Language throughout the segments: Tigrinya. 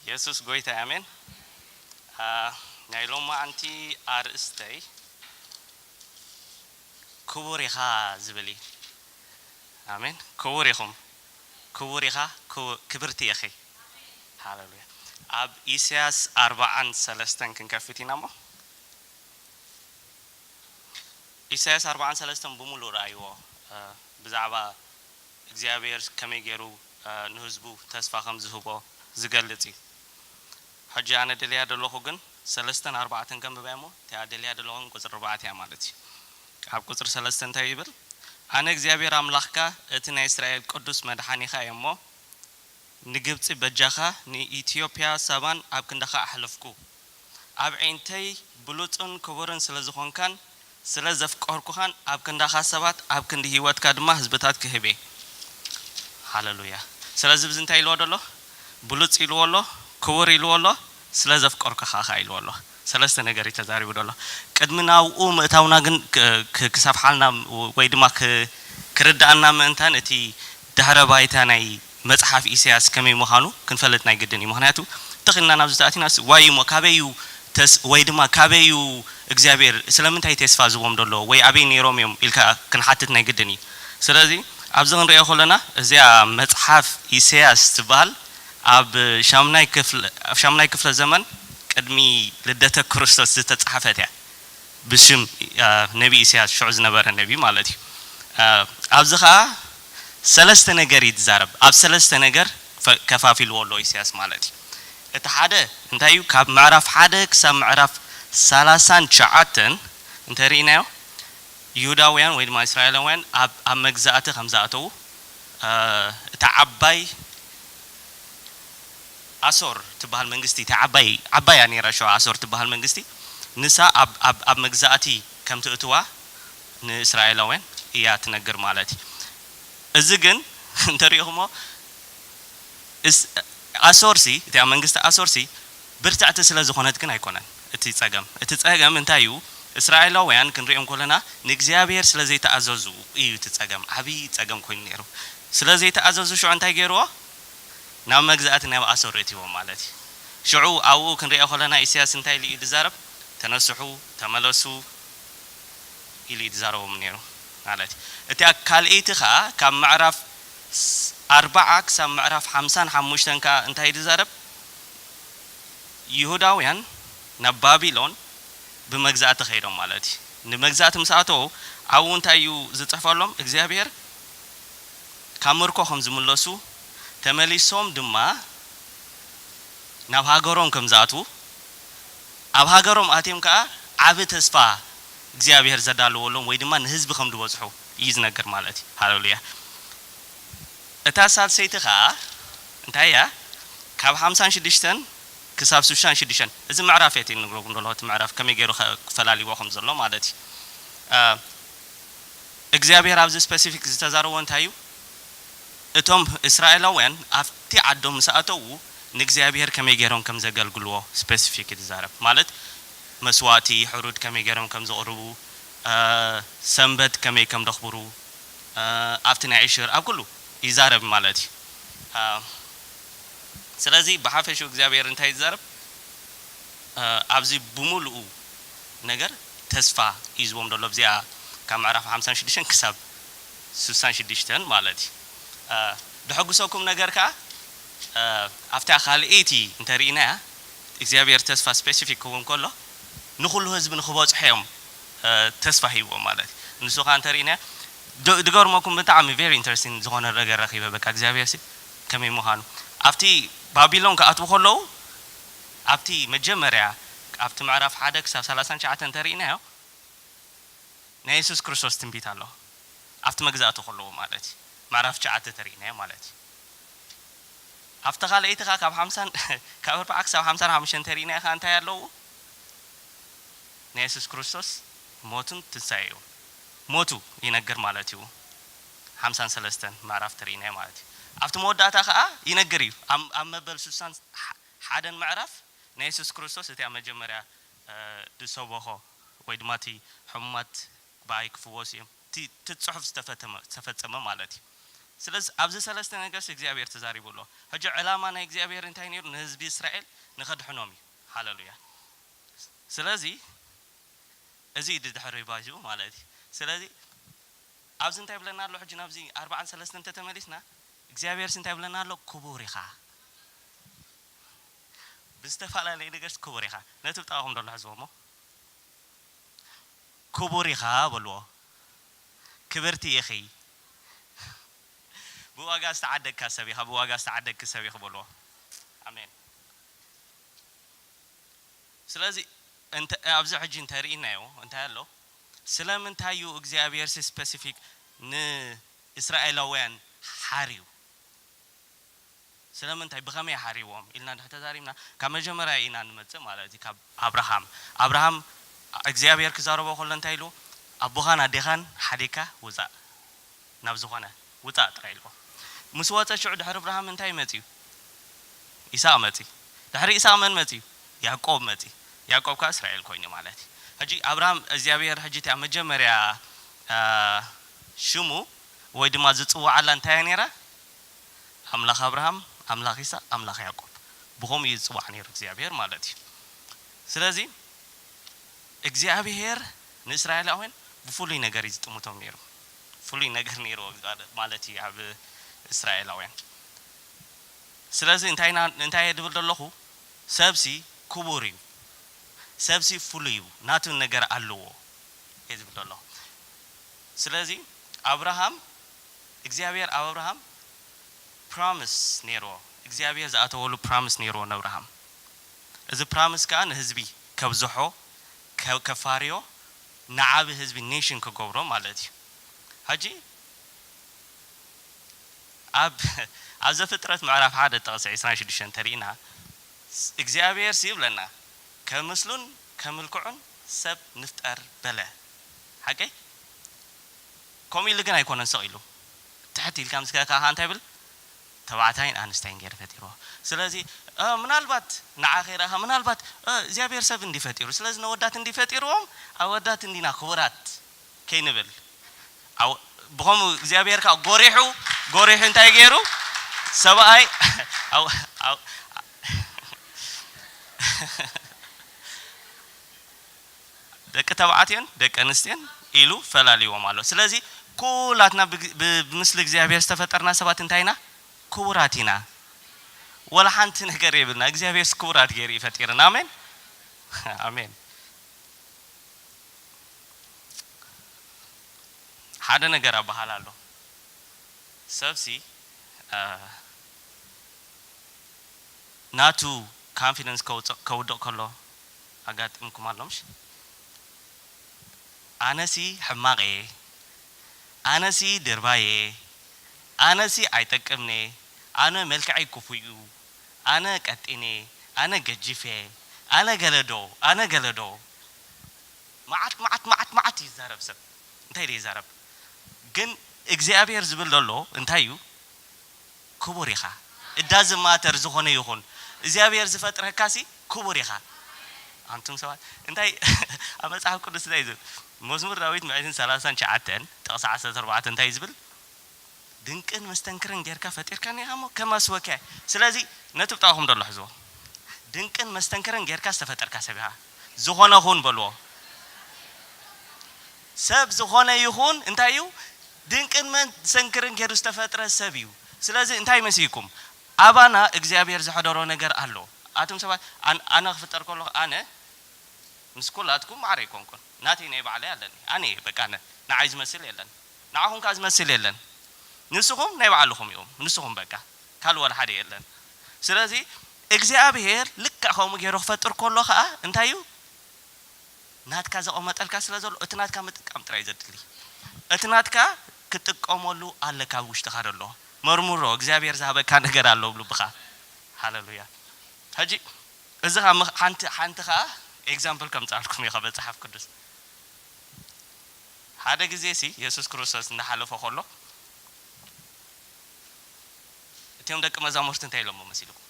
የሱስ ጎይታ ኣሜን። አ፣ ናይ ሎማዓንቲ ኣርእስተይ ክቡር ኢኻ ዝብል እዩ። ኣሜን። ክቡር ኢኹም። ክቡር ኢኻ፣ ክቡ-፣ ክብርቲ ኢኺ። ሃሌሉያ። ኣብ ኢሳያስ ኣርባዓን ሰለስተን ክንከፍት ኢና እሞ፣ ኢሳያስ ኣርባዓን ሰለስተን ብምሉእ ረኣይዎ። እ፣ ብዛዕባ እግዚኣብሔር ከመይ ገይሩ፣ እ፣ ንህዝቡ ተስፋ ከም ዝህቦ ዝገልጽ እዩ። ሕጂ ኣነ ደልያ ዘለኹ ግን ሰለስተን ኣርባዕተን ከንብባ እሞ፣ እቲኣ ደልያ ዘለኹ ግን ቁጽሪ ኣርባዕተ እያ ማለት እዩ። ኣብ ቁጽሪ ሰለስተ እንታይ ይብል? ኣነ እግዚኣብሔር ኣምላኽካ፣ እቲ ናይ እስራኤል ቅዱስ መድሓኒኻ እየ እሞ፣ ንግብጺ በጃኻ፣ ንኢትዮጵያ ሳባን ኣብ ክንዳኻ ኣሕለፍኩ። ኣብ ዒንተይ ብሉጽን ክቡርን ስለ ዝኾንካን ስለ ዘፍቀርኩኻን፣ ኣብ ክንዳኻ ሰባት፣ ኣብ ክንዲ ህይወትካ ድማ ህዝብታት ክህብ እየ። ሃሌሉያ። ስለዚ ብዚ እንታይ ኢልዎ ደሎ? ብሉጽ ኢልዎ ኣሎ፣ ክቡር ኢልዎ ኣሎ፣ ስለ ዘፍቀርኩኻ ኸኣ ኢልዎ ኣሎ። ሰለስተ ነገር እዩ ተዛሪቡ ደሎ። ቅድሚ ናብኡ ምእታውና ግን ክ-፣ ክ-፣ ክሰፍሓልና ወይ ድማ ክ-፣ ክርድኣና ምእንታን እቲ ድሕረ ባይታ ናይ መጽሓፍ ኢሳያስ ከመይ ምዃኑ ክንፈልጥ ናይ ግድን እዩ። ምኽንያቱ፣ ትኽ ኢልና ናብዚ ተኣቲናስ፣ ዋይ እሞ ካበይ እዩ ተስ-፣ ወይ ድማ ካበይ እዩ እግዚኣብሔር፣ ስለምንታይ ተስፋ ዝህቦም ደሎ፣ ወይ ኣበይ ነይሮም እዮም ኢልካ ክንሓትት ናይ ግድን እዩ። ስለዚ፣ ኣብዚ ክንሪኦ ከለና፣ እዚኣ መጽሓፍ ኢሳያስ ትበሃል ኣብ ሻምናይ ክፍለ፣ ኣብ ሻምናይ ክፍለ ዘመን ቅድሚ ልደተ ክርስቶስ ዝተጻሕፈት እያ። ብሽም፣ አ፣ ነቢ ኢሳያስ፣ ሽዑ ዝነበረ ነቢ ማለት እዩ። አ፣ ኣብዚ ኸኣ ሰለስተ ነገር እዩ ዝዛረብ። ኣብ ሰለስተ ነገር ፈ-፣ ከፋፊልዎ ኣሎ ኢሳያስ ማለት እዩ። እቲ ሓደ እንታይ እዩ? ካብ ምዕራፍ ሓደ ክሳብ ምዕራፍ ሰላሳን ትሽዓተን እንተሪእናዮ፣ ይሁዳውያን ወይ ድማ እስራኤላውያን ኣብ፣ ኣብ መግዛእቲ ከም ዝኣተዉ፣ አ፣ እታ ዓባይ ኣሶር ትበሃል መንግስቲ፣ እታ ዓባይ፣ ዓባይ እያ ነይራ ሽዑ ኣሶር ትበሃል መንግስቲ፣ ንሳ ኣብ፣ ኣብ፣ ኣብ መግዛእቲ ከም ትእትዋ ንእስራኤላውያን እያ ትነግር ማለት እዩ። እዚ ግን እንተሪኢኹሞ፣ እስ-፣ ኣሶርሲ፣ እቲኣ መንግስቲ ኣሶርሲ ብርትዕቲ ስለ ዝኾነት ግን ኣይኮነን እቲ ጸገም። እቲ ጸገም እንታይ እዩ? እስራኤላውያን ክንሪኦም ከለና ንእግዚኣብሔር ስለ ዘይተኣዘዙ እዩ እቲ ጸገም፣ ዓብዪ ጸገም ኮይኑ ነይሩ። ስለ ዘይተኣዘዙ ሽዑ እንታይ ገይርዎ? ናብ መግዛእቲ ናብ ኣሶር እትይዎም ማለት እዩ። ሽዑ ኣብኡ ክንሪኦ ከለና ኢሳያስ እንታይ ኢሉ እዩ ዝዛረብ? "ተነስሑ፣ ተመለሱ" ኢሉ እዩ ዝዛረቦም ነይሩ ማለት እዩ። እቲኣ ካልኣይቲ ኸኣ ካብ ምዕራፍ ስ-፣ ኣርባዓ ክሳብ ምዕራፍ ሓምሳን ሓሙሽተን ከኣ እንታይ እዩ ዝዛረብ? ይሁዳውያን ናብ ባቢሎን ብመግዛእቲ ከይዶም ማለት እዩ። ንመግዛእቲ ምስ ኣተዉ ኣብኡ እንታይ እዩ ዝጽሕፈሎም? እግዚኣብሔር ካብ ምርኮ ከም ዝምለሱ፣ ተመሊሶም ድማ ናብ ሃገሮም ከም ዝኣትዉ፣ ኣብ ሃገሮም ኣትዮም ከኣ ዓቢ ተስፋ እግዚኣብሔር ዘዳለወሎም ወይ ድማ ንህዝቢ ከም ዝበጽሑ እዩ ዝነግር ማለት እዩ። ሃሌሉያ። እታ ሳልሰይቲ ኸኣ እንታይ እያ? ካብ ሓምሳን ሽዱሽተን ክሳብ ስሳን ሽዱሽተን፣ እዚ ምዕራፍ እየ ዝነግረኩም ዘለኹ፣ እቲ ምዕራፍ ከመይ ገይሩ ከ-፣ ክፈላልይዎ ከም ዘሎ ማለት እዩ። እ፣ እግዚኣብሔር ኣብዚ ስፐሲፊክ ዝተዛረቦ እንታይ እዩ? እቶም እስራኤላውያን ኣብቲ ዓዶም ምስ ኣተዉ ንእግዚኣብሔር ከመይ ገይሮም ከም ዘገልግልዎ ስፐሲፊክ እዩ ዝዛረብ። ማለት መስዋእቲ፣ ሕሩድ ከመይ ገይሮም ከም ዘቕርቡ፣ እ፣ ሰንበት ከመይ ከም ዘኽብሩ፣ እ፣ ኣብቲ ናይ ዕሽር ኣብ ኩሉ ይዛረብ ማለት እዩ። እ፣ ስለዚ ብሓፈሽኡ እግዚኣብሔር እንታይ እዩ ዝዛረብ? እ፣ ኣብዚ ብምሉኡ ነገር ተስፋ እዩ ዝቦም ዘሎ። ኣብዚኣ ካብ ምዕራፍ ሓምሳን ሽዱሽተን ክሳብ ስሳን ሽዱሽተን ማለት እዩ። እ፣ ደሐጉሰኩም ነገር ከኣ፣ እ፣ ኣብታ ካልኣይቲ እንተሪእናያ፣ እግዚኣብሔር ተስፋ ስፔሲፊክ ክህቦም ከሎ፣ ንኹሉ ህዝቢ ንኽበጽሑ እዮም፣ እ፣ ተስፋ ሂብዎም ማለት እዩ። ንሱ ኸኣ እንተሪእናያ፣ ድ-፣ ድገርመኩም ብጣዕሚ ቨሪ ኢንተረስቲንግ ዝኾነ ነገር ረኺበ። በቃ እግዚኣብሔር ሲ ከመይ ምዃኑ። ኣብቲ ባቢሎን ክኣትዉ ከለዉ፣ ኣብቲ መጀመርያ፣ ኣብቲ ምዕራፍ ሓደ ክሳብ ሰላሳን ትሽዓተን እንተሪእናዮ፣ ናይ የሱስ ክርስቶስ ትንቢት ኣሎ። ኣብቲ መግዛእቲ ከለዉ ማለት እዩ። ምዕራፍ ትሽዓተ ተሪእናዮ ማለት እዩ። ኣብቲ ካልኣይቲ ኸኣ ካብ ሓምሳን፣ ካብ ኣርብዓ ክሳብ ሓምሳን ሓሙሽተን ተሪእናዮ ኸኣ እንታይ ኣለዉ? ናይ የሱስ ክርስቶስ ሞቱን ትንሳኤኡን። ሞቱ ይነግር ማለት እዩ። ሓምሳን ሰለስተን ምዕራፍ ተሪእናዮ ማለት እዩ። ኣብቲ መወዳእታ ኸኣ ይነግር እዩ። ኣብ፣ ኣብ መበል ስሳን ሓ-፣ ሓደን ምዕራፍ ናይ የሱስ ክርስቶስ እቲ ኣብ መጀመርያ፣ እ፣ ዝሰበኾ ወይ ድማ እቲ ሕሙማት ብኣይ ክፍወሱ እዮም። እቲ፣ እቲ ጽሑፍ ዝተፈተመ-፣ ዝተፈጸመ ማለት እዩ። ስለዚ ኣብዚ ሰለስተ ነገርሲ እግዚኣብሔር ተዛሪቡ ኣሎ። ሕጂ ዕላማ ናይ እግዚኣብሔር እንታይ ነይሩ? ንህዝቢ እስራኤል ንኸድሕኖም እዩ። ሃለሉያ። ስለዚ እዚ ድሕሪ ባይቱ ማለት እዩ። ስለዚ ኣብዚ እንታይ ብለና ኣሎ? ሕጂ ናብዚ ኣርባዓን ሰለስተን እንተተመሊስና እግዚኣብሔርሲ እንታይ ብለና ኣሎ? ክቡር ኢኻ። ብዝተፈላለየ ነገርሲ ክቡር ኢኻ። ነቲ ብጣቕኹም ደሎ ሕዝቦ እሞ ክቡር ኢኻ በልዎ። ክብርቲ ኢኺ። ብዋጋ ዝተዓደግካ ሰብ ኢኻ፣ ብዋጋ ዝተዓደግኪ ሰብ ኢኺ በልዎ። ኣሜን። ስለዚ እንተ ኣብዚ ሕጂ እንተርኢናዮ እንታይ ኣሎ? ስለምንታይ እዩ እግዚኣብሔር ስፔሲፊክ ንእስራኤላውያን ሓርዩ? ስለምንታይ ብኸመይ ሓሪዎም ኢልና ድሕር ተዛሪብና ካብ መጀመርያ ኢና ንመጽእ ማለት እዩ። ካብ ኣብርሃም ኣብርሃም እግዚኣብሔር ክዛረቦ ከሎ እንታይ ኢሉ? ኣቦኻን ኣዴኻን ሓዲግካ ውፃእ ናብ ዝኾነ ውፃእ ጥራይ ኢልዎ። ምስ ወፀ ሽዑ ድሕሪ ኣብርሃም እንታይ መፅዩ? ኢሳቅ መፂ። ድሕሪ ኢሳቅ መን መፂ? ያዕቆብ መፂ። ያዕቆብ ከዓ እስራኤል ኮይኑ ማለት እዩ። ሕጂ ኣብርሃም እግዚኣብሔር ሕጂ እቲኣ መጀመርያ ሽሙ ወይ ድማ ዝፅዋዓላ እንታይ እያ ነይራ? ኣምላኽ ኣብርሃም፣ ኣምላኽ ይስሐቅ፣ ኣምላኽ ያዕቆብ። ብኸምኡ እዩ ዝፅዋዕ ነይሩ እግዚኣብሔር ማለት እዩ። ስለዚ እግዚኣብሔር ንእስራኤላውያን ብፍሉይ ነገር እዩ ዝጥምቶም ነይሩ። ፍሉይ ነገር ነይሩ ማለት እዩ ኣብ እስራኤላውያን። ስለዚ እንታይ ድብል ዘለኹ? ሰብሲ ክቡር እዩ። ሰብሲ ፍሉይ እዩ። ናቱ ነገር ኣለዎ እየ ዝብል ዘለኹ። ስለዚ ኣብርሃም እግዚኣብሔር ኣብ ኣብርሃም ፕሮሚስ ነይርዎ። እግዚኣብሔር ዝኣተወሉ ፕሮሚስ ነይርዎ ንኣብርሃም። እዚ ፕሮሚስ ከዓ ንህዝቢ ከብዝሖ፣ ከፋርዮ፣ ንዓቢ ህዝቢ ኔሽን ክገብሮ ማለት እዩ። ሕጂ ኣብ ኣብ ዘፍጥረት ምዕራፍ ሓደ ጥቕሲ ዕስራን ሽዱሽተን እንተሪእና እግዚኣብሔር ሲ ይብለና ከምስሉን ከምልክዑን ሰብ ንፍጠር በለ። ሓቀይ ከምኡ ኢሉ ግን ኣይኮነን ስቕ ኢሉ ትሕት ኢልካ ምስ ከካ እንታይ ብል ተባዕታይን ኣንስታይን ገይሩ ፈጢርዎ። ስለዚ ምናልባት ንዓ ከይረእኻ ምናልባት እግዚኣብሔር ሰብ እንዲ ፈጢሩ ስለዚ ነወዳት እንዲ ፈጢርዎም ኣወዳት እንዲና ክቡራት ከይንብል ብኸምኡ እግዚኣብሔር ከዓ ጎሪሑ ጎሪሑ እንታይ ገይሩ ሰብኣይ ደቂ ተባዕትዮን ደቂ ኣንስትዮን ኢሉ ፈላልዎም ኣሎ። ስለዚ ኩላትና ብምስሊ እግዚኣብሔር ዝተፈጠርና ሰባት እንታይ ኢና? ክቡራት ኢና። ወላ ሓንቲ ነገር የብልና። እግዚኣብሔር ክቡራት ገይሩ እዩ ፈጢርና። ኣሜን ኣሜን። ሓደ ነገር ኣበሃል ኣሎ። ሰብሲ ናቱ ካንፊደንስ ከውድቕ ከሎ ኣጋጢምኩም ኣሎ ምሽ? ኣነሲ ሕማቕ እየ፣ ኣነሲ ድርባይ እየ፣ ኣነሲ ኣይጠቅምነ፣ ኣነ መልክዐይ ክፉእ እዩ፣ ኣነ ቀጢነ፣ ኣነ ገጂፈ፣ ኣነ ገለዶ፣ ኣነ ገለዶ። መዓት መዓት መዓት መዓት ይዛረብ ሰብ። እንታይ ኢለ ይዛረብ? ግን እግዚኣብሔር ዝብል ዘሎ እንታይ እዩ? ክቡር ኢኻ። እዳዝ ማተር ዝኾነ ይኹን እግዚኣብሔር ዝፈጥረካሲ ክቡር ኢኻ። ኣንቱም ሰባት እንታይ ኣብ መጽሓፍ ቅዱስ እንታይ ዝብል? መዝሙር ዳዊት ምዕትን ሰላሳን ትሽዓተን ጥቕሲ ዓሰርተ ኣርባዕተ እንታይ ዝብል? ድንቅን መስተንክርን ጌርካ ፈጢርካኒ ኢኻ እሞ ከማስወከ። ስለዚ ነቲ ብጣኹም ደሎ ሕዝቦ ድንቅን መስተንክርን ጌርካ ዝተፈጠርካ ሰብ ኢኻ። ዝኾነ ኹን በልዎ። ሰብ ዝኾነ ይኹን እንታይ እዩ? ድንቅን መስተንክርን ጌሩ ዝተፈጥረ ሰብ እዩ። ስለዚ እንታይ መሲልኩም? ኣባና እግዚኣብሔር ዝሐደሮ ነገር ኣሎ። ኣቱም ሰባት ኣነ ክፍጠር ከለኹ ኣነ ምስ ኩላትኩም ማዕረ ኣይኮንኩን። ናተይ ናይ ባዕለይ ኣለኒ። ኣነ እየ በቃ ኣነ ንዓይ ዝመስል የለን። ንዓኹም ከኣ ዝመስል የለን። ንስኹም ናይ ባዕልኹም እዮም። ንስኹም በቃ ካልእ ወላ ሓደ የለን። ስለዚ እግዚኣብሔር ልክዕ ከምኡ ገይሩ ክፈጥር ከሎ ከኣ እንታይ እዩ? ናትካ ዘቐመጠልካ ስለ ዘሎ እቲ ናትካ ምጥቃም ጥራይ ዘድሊ። እቲ ናትካ ክጥቀመሉ ኣለካ ኣብ ውሽጥኻ ዘሎ። መርምሮ እግዚኣብሔር ዝሃበካ ነገር ኣሎ ኣብ ልብኻ። ሃለሉያ። ሕጂ እዚ ሓንቲ ሓንቲ ከኣ ኤግዛምፕል ከምጻልኩም እዩ ካብ መጽሓፍ ቅዱስ። ሓደ ግዜ ሲ የሱስ ክርስቶስ እናሓለፈ ከሎ እቲኦም ደቂ መዛሙርቲ እንታይ ኢሎሞ መሲልኩም?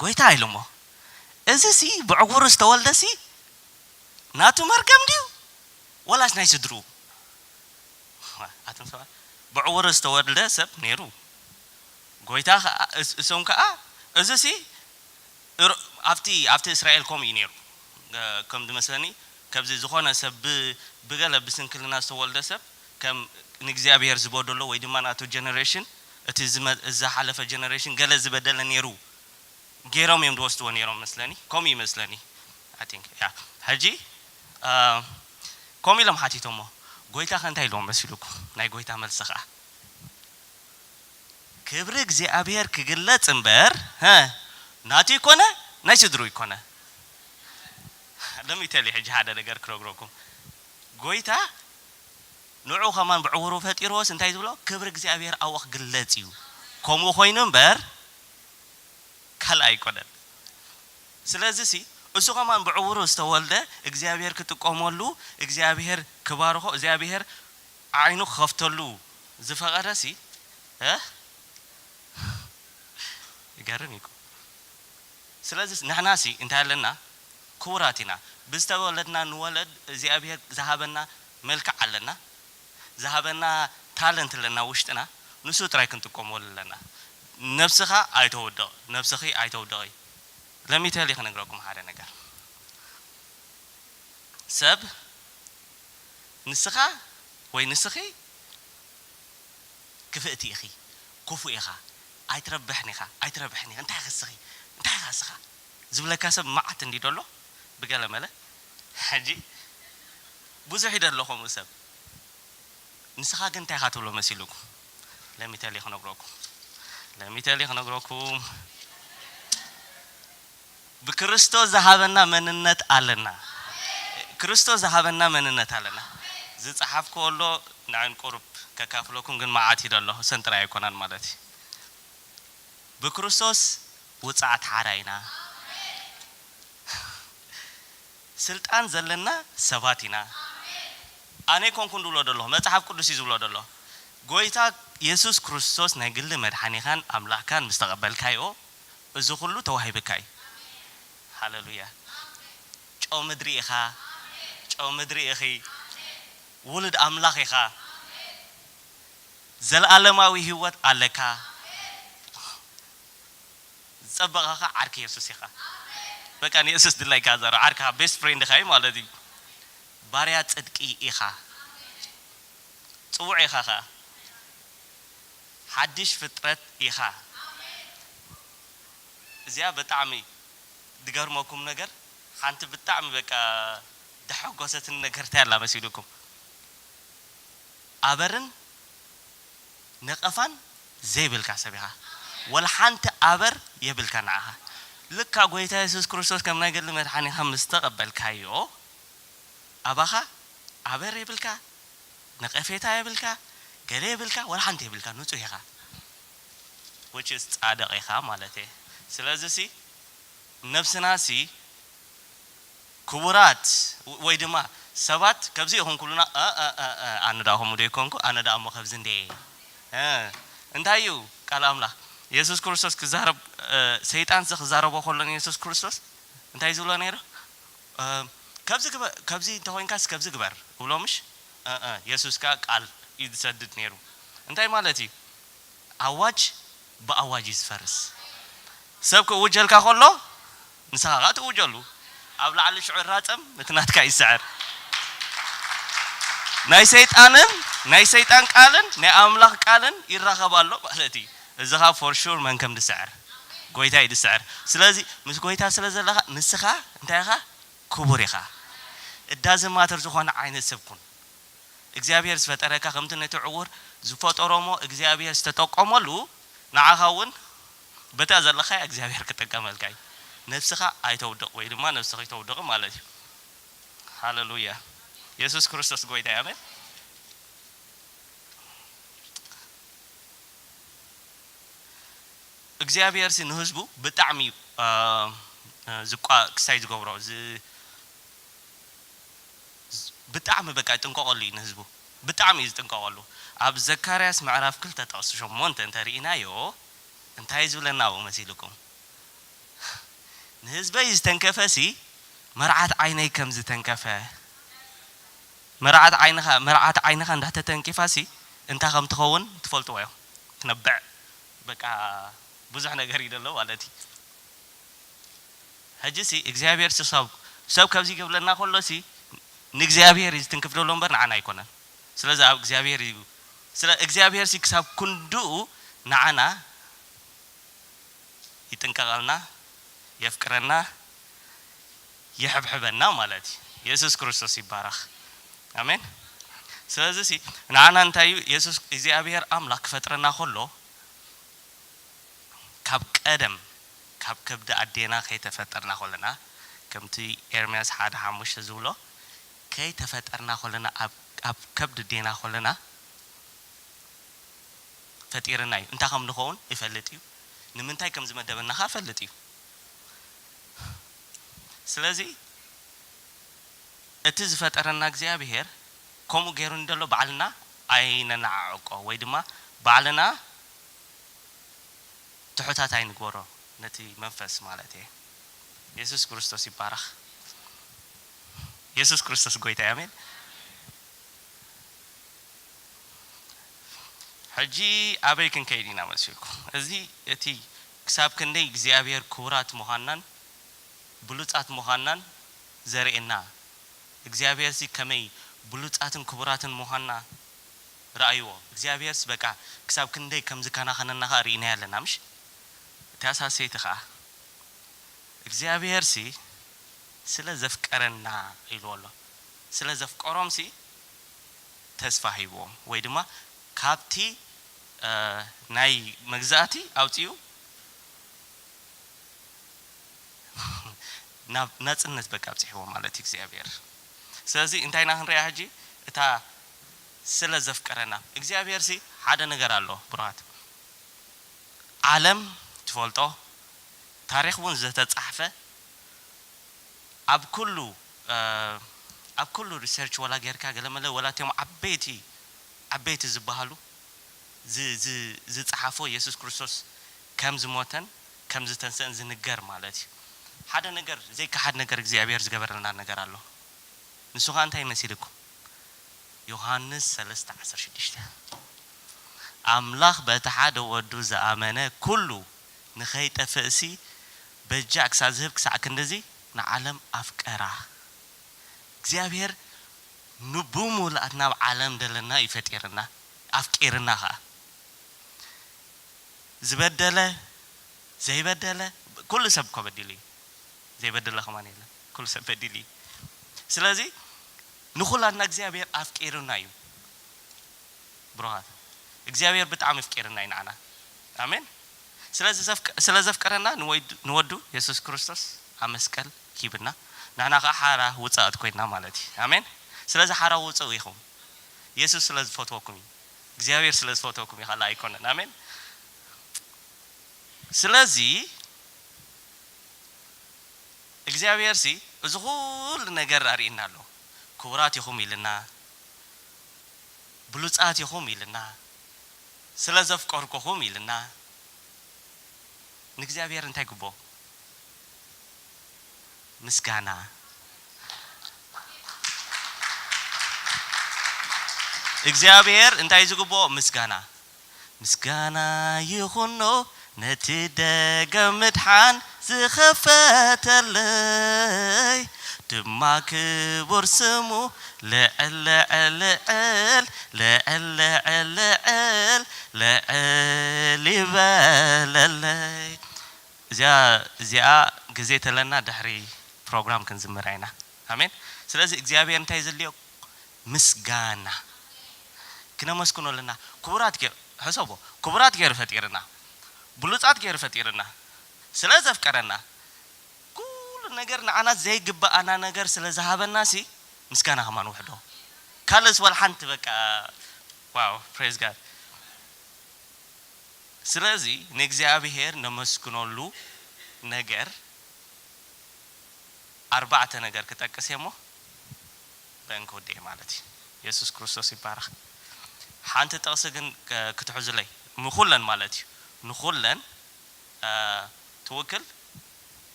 ጎይታ ኢሎሞ፣ እዚ ሲ ብዕጉሩ ዝተወልደ ሲ ናቱ መርገም ድዩ ወላስ ናይ ስድሩ? ኣቶም ሰባት ብዕውር ዝተወልደ ሰብ ነይሩ። ጎይታ ኸዓ፣ እስ-፣ እሶም ከኣ፣ እዚ ሲ ር-፣ ኣብቲ፣ ኣብቲ እስራኤል ከምኡ እዩ ነይሩ። እ፣ ከም ዝመስለኒ፣ ከብዚ ዝኾነ ሰብ ብ-፣ ብገለ ብስንክልና ዝተወልደ ሰብ፣ ከም ንእግዚኣብሔር ዝበደሎ ወይ ድማ ናቱ ጀነሬሽን፣ እቲ ዝመ-፣ ዝሓለፈ ጀነሬሽን ገለ ዝበደለ ነይሩ ገይሮም እዮም ዝወስድዎ ነይሮም መስለኒ። ከምኡ ይመስለኒ። I think፣ ያ። ሕጂ፣ እ፣ ከምኡ ኢሎም ሓቲቶሞ። ጎይታ ከ እንታይ ኢልዎም መሲሉኩም? ናይ ጎይታ መልሲ ኸዓ፣ ክብሪ እግዚኣብሔር ክግለጽ እምበር፣ ሀ፣ ናቱ ይኮነ፣ ናይ ስድሩ ይኮነ። Let me tell you ሕጂ ሓደ ነገር ክነግረኩም። ጎይታ ንዑ ከማን ብዕውሩ ፈጢርዎስ እንታይ ዝብሎ? ክብሪ እግዚኣብሔር ኣብኡ ክግለጽ እዩ። ከምኡ ኮይኑ እምበር ካልእ ኣይኮነን። ስለዚ ሲ፣ እሱ ከማን ብዕውሩ ዝተወልደ እግዚኣብሔር ክጥቀመሉ፣ እግዚኣብሔር ክባርኾ፣ እግዚኣብሔር ዓይኑ ክኸፍተሉ ዝፈቐደ ሲ፣ እ? ይገርም እዩ እኮ። ስለዚ ንሕና ሲ እንታይ ኣለና? ክቡራት ኢና። ብዝተወለድና ንወለድ እግዚኣብሔር ዝሃበና መልክዕ ኣለና። ዝሃበና ታለንት ኣለና ውሽጥና። ንሱ ጥራይ ክንጥቀመሉ ኣለና። ነብስኻ ኣይተውድቕ፣ ነብስኺ ኣይተውድቒ። Let me tell you ክነግረኩም ሓደ ነገር። ሰብ ንስኻ ወይ ንስኺ ክፍእቲ ኢኺ፣ ክፉእ ኢኻ፣ ኣይትረብሕን ኢኻ፣ ኣይትረብሕን ኢኻ፣ እንታይ ኢኻ እስኺ፣ እንታይ ኢኻ እስኻ ዝብለካ ሰብ መዓት እንዲ ደሎ ብገለ መለ። ሕጂ ብዙሕ ይደሎ ከምኡ ሰብ። ንስኻ ግን እንታይ ኢኻ ትብሎ መሲሉኩም? Let me tell you ክነግረኩም። Let me tell you ክነግረኩም። ብክርስቶስ ዝሃበና መንነት ኣለና። ክርስቶስ ዝሃበና መንነት ኣለና። ዝጸሓፍክዎ ኣሎ፣ ንዕን ቁሩብ ከካፍለኩም ግን መዓት ይደሎ፣ ሰን ጥራይ ኣይኮነን ማለት እዩ። ብክርስቶስ ውጽዓት ሓራ ኢና። ስልጣን ዘለና ሰባት ኢና። ኣነ ኣይኮንኩን ዝብሎ ዘለኹ፣ መጽሓፍ ቅዱስ እዩ ዝብሎ ዘሎ። ጎይታ የሱስ ክርስቶስ ናይ ግሊ መድሓኒኻን ኣምላኽካን ምስ ተቐበልካዮ፣ እዚ ኩሉ ተዋሂብካ እዩ። ሃሌሉያ። ጨው ምድሪ ኢኻ። ጨው ምድሪ ኢኺ። ውሉድ ኣምላኽ ኢኻ። ዘለኣለማዊ ህይወት ኣለካ። ዝጸበቐኻ ዓርኪ የሱስ ኢኻ። በቃ ንየሱስ ድላይካ ዘረባ፣ ዓርካ፣ ቤስት ፍሬንድኻ እዩ ማለት እዩ። ባርያ ጽድቂ ኢኻ። ጽዉዕ ኢኻ ኸኣ። ሓድሽ ፍጥረት ኢኻ። እዚኣ ብጣዕሚ ድገርመኩም ነገር፣ ሓንቲ ብጣዕሚ በቃ ደሐጎሰትኒ ነገር እንታይ ኣላ መሲሉኩም? ኣበርን ነቐፋን ዘይብልካ ሰብ ኢኻ። ወላ ሓንቲ ኣበር የብልካ ንዓኻ። ልካ ጎይታ የሱስ ክርስቶስ ከም ናይ ግሊ መድሓኒኻ ምስ ተቐበልካዮ፣ ኣባኻ ኣበር የብልካ፣ ነቐፌታ የብልካ፣ ገለ የብልካ፣ ወላ ሓንቲ የብልካ፣ ንጹህ ኢኻ። Which is ጻድቕ ኢኻ ማለት እየ። ስለዚ ሲ ነብስና ሲ ክቡራት ወይ ድማ ሰባት ከብዚ ይኹን ኩሉና፣ እ፣ እ፣ እ፣ እ፣ ኣነ ደኣ ከምኡ ዶ ይኮንኩ? ኣነ ደኣ እሞ ከብዚ እንዴ? እ፣ እንታይ እዩ ቃል ኣምላኽ? የሱስ ክርስቶስ ክዛረብ፣ እ፣ ሰይጣን ሲ ክዛረቦ ከሎ ንየሱስ ክርስቶስ እንታይ ዝብሎ ነይሩ? እ፣ ከብዚ ግበ-፣ ከብዚ እንተኾይንካስ ከብዚ ግበር እብሎ ምሽ? እ፣ እ፣ የሱስ ከኣ ቃል እዩ ዝሰድድ ነይሩ። እንታይ ማለት እዩ? ኣዋጅ ብኣዋጅ እዩ ዝፈርስ። ሰብ ክእውጀልካ ከሎ ንስኻ ኸኣ ትእውጀሉ። ኣብ ላዕሊ ሽዑ ይራጸም፣ እቲ ናትካ ይስዕር። ናይ ሰይጣንን ናይ ሰይጣን ቃልን ናይ ኣምላኽ ቃልን ይራኸብ ኣሎ ማለት እዩ። እዚ ኸኣ ፎር ሹር መን ከም ዝስዕር? ጎይታ እዩ ዝስዕር። ስለዚ ምስ ጎይታ ስለ ዘለኻ ንስኻ እንታይ ኢኻ? ክቡር ኢኻ። እዳ ዘማተር ዝኾነ ዓይነት ሰብ ኩን። እግዚኣብሔር ዝፈጠረካ ከምቲ ነቲ ዕዉር ዝፈጠሮ እሞ እግዚኣብሔር ዝተጠቀመሉ ንዓኻ እውን በታ ዘለኻያ እግዚኣብሔር ክጥቀመልካ እዩ። ነብስኻ ኣይተውድቕ ወይ ድማ ነብስኺ ተውድቕ ማለት እዩ። ሃሌሉያ። የሱስ ክርስቶስ ጎይታ እዩ። ኣሜን። እግዚኣብሔር ሲ ንህዝቡ ብጣዕሚ እዩ፣ እ፣ እ፣ ዝቋ-፣ ክሳይ ዝገብሮ፣ ዝ-፣ ዝ-፣ ብጣዕሚ በቃ ይጥንቀቐሉ እዩ ንህዝቡ። ብጣዕሚ እዩ ዝጥንቀቐሉ። ኣብ ዘካርያስ ምዕራፍ ክልተ ጥቕሲ ሸሞንተ እንተ ርኢናዮ፣ እንታይ እዩ ዝብለና ኣብኡ መሲልኩም? ንህዝበይ ዝተንከፈ ሲ መርዓት ዓይነይ ከም ዝተንከፈ፣ መርዓት ዓይንኻ፣ መርዓት ዓይንኻ እንዳተተንኪፋ ሲ እንታይ ከም ትኸውን ትፈልጥዎ ኢኹም። ትነብዕ፣ በቃ፣ ብዙሕ ነገር እዩ ዘሎ ማለት እዩ። ሕጂ ሲ እግዚኣብሔር ሲ ሰብ፣ ሰብ ከምዚ ክብለና ከሎ ሲ ንእግዚኣብሔር እዩ ዝትንክፍ ዘሎ እምበር ንዓና ኣይኮነን። ስለዚ ኣብ እግዚኣብሔር እዩ። ስለ እግዚኣብሔር ሲ ክሳብ ክንድኡ ንዓና ይጥንቀቐልና፣ የፍቅረና፣ ይሕብሕበና ማለት እዩ። የሱስ ክርስቶስ ይባረኽ። ኣሜን። ስለዚ ሲ ንዓና እንታይ እዩ? የሱስ እግዚኣብሔር ኣምላኽ ክፈጥረና ከሎ ካብ ቀደም፣ ካብ ከብዲ ኣዴና ከይተፈጠርና ከለና፣ ከምቲ ኤርምያስ ሓደ ሓሙሽተ ዝብሎ፣ ከይተፈጠርና ከለና፣ ኣብ፣ ኣብ ከብዲ ኣዴና ከለና ፈጢርና እዩ። እንታይ ከም ንኸውን ይፈልጥ እዩ። ንምንታይ ከም ዝመደበና ኸኣ ይፈልጥ እዩ። ስለዚ እቲ ዝፈጠረና እግዚኣብሔር ከምኡ ገይሩ እንደሎ ባዕልና ኣይነነዓዕቆ ወይ ድማ ባዕልና ትሑታት ኣይንግበሮ፣ ነቲ መንፈስ ማለት እየ። የሱስ ክርስቶስ ይባረኽ። የሱስ ክርስቶስ ጎይታ እዩ። ኣሜን። ሕጂ ኣበይ ክንከይድ ኢና መሲልኩም? እዚ እቲ ክሳብ ክንደይ እግዚኣብሔር ክቡራት ምዃንናን ብሉጻት ምዃንናን ዘርእየና፣ እግዚኣብሔር ሲ ከመይ ብሉጻትን ክቡራትን ምዃንና ረኣይዎ። እግዚኣብሔር ሲ በቃ ክሳብ ክንደይ ከም ዝከናኸነና ኸኣ ርኢናዮ ኣለና፣ ምሽ? እታ ሳሰይቲ ኸኣ እግዚኣብሔር ሲ ስለ ዘፍቀረና ኢልዎ ኣሎ። ስለ ዘፍቀሮም ሲ ተስፋ ሂብዎም ወይ ድማ ካብቲ፣ እ፣ ናይ መግዛእቲ ኣውጺኡ ናብ ናጽነት በቃ ኣብጺሕዎ ማለት እዩ እግዚኣብሔር። ስለዚ እንታይ ኢና ክንሪኣ ሕጂ? እታ ስለ ዘፍቀረና እግዚኣብሔር ሲ ሓደ ነገር ኣሎ ብሩኻት። ዓለም ትፈልጦ፣ ታሪኽ እውን ዝተጻሕፈ፣ ኣብ ኩሉ፣ እ፣ ኣብ ኩሉ ሪሰርች ወላ ጌርካ ገለመለ ወላ እቲኦም ዓበይቲ፣ ዓበይቲ ዝበሃሉ ዝ-፣ ዝ-፣ ዝጸሓፎ የሱስ ክርስቶስ ከም ዝሞተን ከም ዝተንስአን ዝንገር ማለት እዩ። ሓደ ነገር፣ ዘይከሓድ ነገር እግዚኣብሔር ዝገበረልና ነገር ኣሎ። ንሱ ኸኣ እንታይ መሲልኩም? ዮሃንስ ሰለስተ ዓሰርተ ሽዱሽተ፣ ኣምላኽ በቲ ሓደ ወዱ ዝኣመነ ኩሉ ንኸይጠፍእሲ በጃ ክሳብ ዝህብ ክሳዕ ክንድዚ ንዓለም ኣፍቀራ። እግዚኣብሔር ንብሙላኣት ናብ ዓለም ደለና እዩ ፈጢርና፣ ኣፍቂርና ኸኣ። ዝበደለ፣ ዘይበደለ፣ ኩሉ ሰብ እኮ በዲሉ እዩ። ዘይበደለ ከማን የለን። ኩሉ ሰብ በዲሉ እዩ። ስለዚ ንኹላትና እግዚኣብሔር ኣፍቂሩና እዩ። ብሩኻት፣ እግዚኣብሔር ብጣዕሚ ኣፍቂሩና እዩ ንዓና። ኣሜን። ስለዚ ዘፍቅ-፣ ስለ ዘፍቀረና ንወይድ-፣ ንወዱ የሱስ ክርስቶስ ኣብ መስቀል ሂብና፣ ንሕና ኸዓ ሓራ ውፅኣት ኮይና ማለት እዩ። ኣሜን። ስለዚ ሓራ ውፅኡ ኢኹም። የሱስ ስለ ዝፈትወኩም እዩ። እግዚኣብሔር ስለ ዝፈትወኩም እዩ፣ ካልእ ኣይኮነን። ኣሜን። ስለዚ እግዚኣብሔር ሲ እዚ ኩሉ ነገር ኣርእየና ኣሎ። ክቡራት ኢኹም ኢልና፣ ብሉጻት ኢኹም ኢልና፣ ስለ ዘፍቀርኩኹም ኢልና። ንእግዚኣብሔር እንታይ ግብኦ? ምስጋና። እግዚኣብሔር እንታይ ዝግብኦ? ምስጋና። ምስጋና ይኹኖ ነቲ ደገ ምድሓን ዝኸፈተለይ፣ ድማ ክቡር ስሙ ልዕል ልዕል ልዕል ልዕል ልዕል ልዕል ይበለለይ። እዚኣ፣ እዚኣ ግዜ ተለና ድሕሪ ፕሮግራም ክንዝምራ ኢና። ኣሜን። ስለዚ እግዚኣብሔር እንታይ ዘድልዮ? ምስጋና። ክነመስግኖ ኣለና። ክቡራት ገይሩ፣ ሕሰቦ፣ ክቡራት ገይሩ ፈጢርና፣ ብሉጻት ገይሩ ፈጢርና፣ ስለ ዘፍቀረና፣ ኩሉ ነገር ንዓና ዘይግብኣና ነገር ስለ ዝሃበና ሲ ምስጋና ከማን ውሕዶ። ካልእስ ወላ ሓንቲ በቃ፣ ዋው፣ ፕሬዝ ጋድ። ስለዚ ንእግዚኣብሔር ነመስግነሉ ነገር ኣርባዕተ ነገር ክጠቅስ እየ እሞ፣ በእን ክውድእ እየ ማለት እዩ። የሱስ ክርስቶስ ይባረኽ። ሓንቲ ጥቕሲ ግን ክ-፣ ክትሕዙለይ፣ ንኹለን ማለት እዩ፣ ንኹለን፣ እ፣ ትውክል።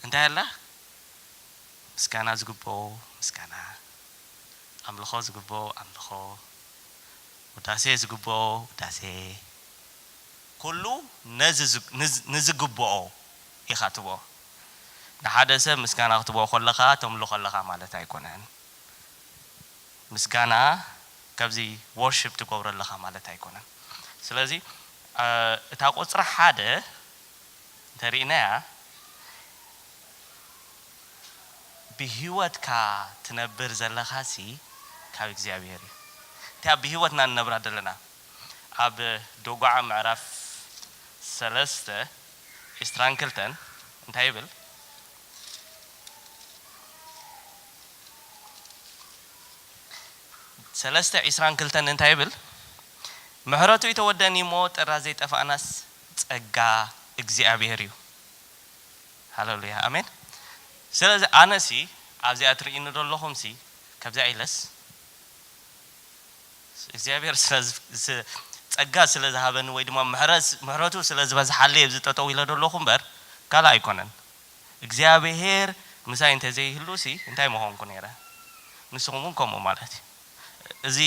እንታይ ኣላ? ምስጋና ዝግብኦ ምስጋና፣ ኣምልኾ ዝግብኦ ኣምልኾ፣ ውዳሴ ዝግብኦ ውዳሴ፣ ኩሉ ነዚ ዝ-፣ ንዝ-፣ ንዝግብኦ ኢኻ ትቦ። ንሓደ ሰብ ምስጋና ክትቦ ከለኻ፣ ተምሉ ከለኻ ማለት ኣይኮነን። ምስጋና ካብዚ ወርሺፕ ትገብሮ ኣለኻ ማለት ኣይኮነን። ስለዚ፣ እ፣ እታ ቁጽሪ ሓደ እንተሪእናያ፣ ብህይወትካ ትነብር ዘለኻሲ ካብ እግዚኣብሔር እዩ። እቲ ኣብ ብህይወትና ንነብራ ዘለና፣ ኣብ ዶጓዓ ምዕራፍ ሰለስተ ዒስራን ክልተን እንታይ ይብል? ሰለስተ ዒስራን ክልተን እንታይ ይብል? ምሕረቱ ኣይተወደእን እሞ ጥራ ዘይጠፋእናስ ጸጋ እግዚኣብሔር እዩ። ሃሌሉያ፣ ኣሜን። ስለዚ ኣነሲ ኣብዚኣ ትርእይኒ ዘለኹምሲ፣ ካብዚኣ ኢለስ እግዚኣብሔር ስለ ዝ-፣ ዝ-፣ ጸጋ ስለ ዝሃበኒ ወይ ድማ ምሕረት-፣ ምሕረቱ ስለ ዝበዝሓለይ ኣብዚ ጠጠው ኢለ ዘለኹ እምበር ካልእ ኣይኮነን። እግዚኣብሔር ምሳይ እንተዘይህሉሲ እንታይ ምኾንኩ ነይረ? ንስኹም እውን ከምኡ ማለት እዩ። እዚ